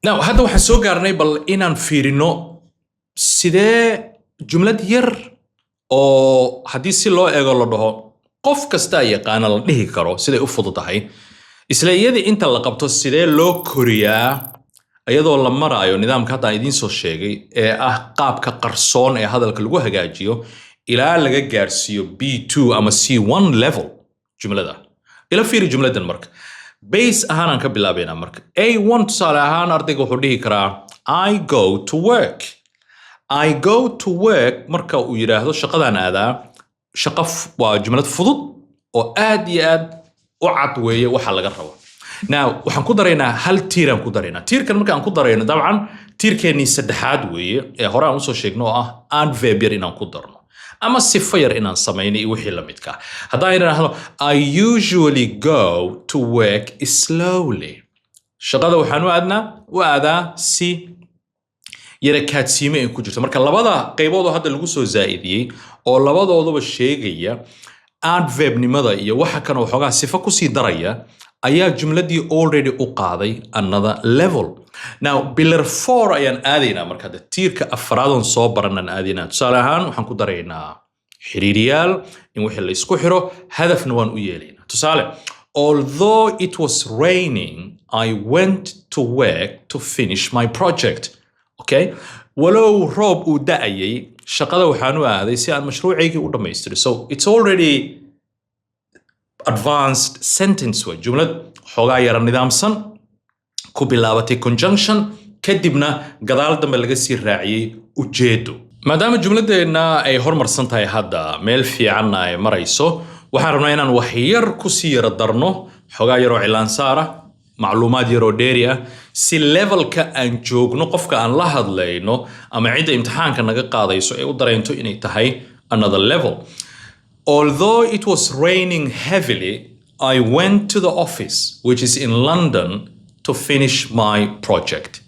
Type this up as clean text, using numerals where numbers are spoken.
Now, hadda waxaan soo gaarnay bal inaan fiirino sidee jumlad yar oo haddii si loo eego la dhaho qof kastaa yaqaana la dhihi karo, siday u fududahay, isla iyadii inta la qabto sidee loo koriyaa iyadoo la maraayo nidaamka hadda aan idiin soo sheegay ee ah qaabka qarsoon ee hadalka lagu hagaajiyo, ilaa laga gaarsiiyo B2 ama C1 level jumlada. Ila fiiri jumladan marka. Base ahaan aan ka bilaabaynaa marka. A1 tusaale ahaan ardayga wuxuu dhihi karaa "I go to work". "I go to work" marka uu yidhaahdo shaqadaan aadaa, shaqo waa jumlad fudud oo aad iyo aad u cad weeye waxa laga rabo. Now, waxaan ku daraynaa hal tiiraan ku daraynaa. Tiirkan marka aan ku darayno, dabcan tiirkeennii saddexaad weeye ee hore aan usoo sheegno, oo ah adverb yar inaan ku darno ama sifo yar inaan samayno iyo wixii la midka ah. Haddaan idhaahdo "I usually go to work slowly", shaqada waxaan u aadaa si yara kaadsiime ay ku jirto. Marka labada qaybood oo hadda lagu soo zaa'idiyey oo labadooduba sheegaya adverbnimada iyo waxa kan oo xoogaa sifo kusii daraya ayaa jumladii already u qaaday another level. Now, pillar four ayaan aadaynaa marka. Hadda tiirka afraadoon soo baranaan aadaynaa. Tusaale ahaan waxaan ku daraynaa xiriiriyaal in wixii la isku xiro, hadafna waan u yeelaynaa. Tusaale, "Although it was raining, I went to work to finish my project." Okay, walow roob uu da'ayay, shaqada waxaan u aaday si aan mashruucaygii u dhammaystiro. So it's already advanced sentence way, jumlad xoogaa yara nidaamsan, ku bilaabatay conjunction, kadibna gadaal dambe laga sii raaciyey ujeedo. Maadaama jumladeenna ay hormarsan tahay, hadda meel fiicanna ay marayso, waxaan rabnaa inaan wax yar kusii yara darno, xoogaa yaroo cilaansaara, macluumaad yaroo dheeri ah, si levelka aan joogno qofka aan la hadlayno ama cidda imtixaanka naga qaadayso ay u dareento inay tahay another level. "Although it was raining heavily, I went to the office, which is in London, to finish my project."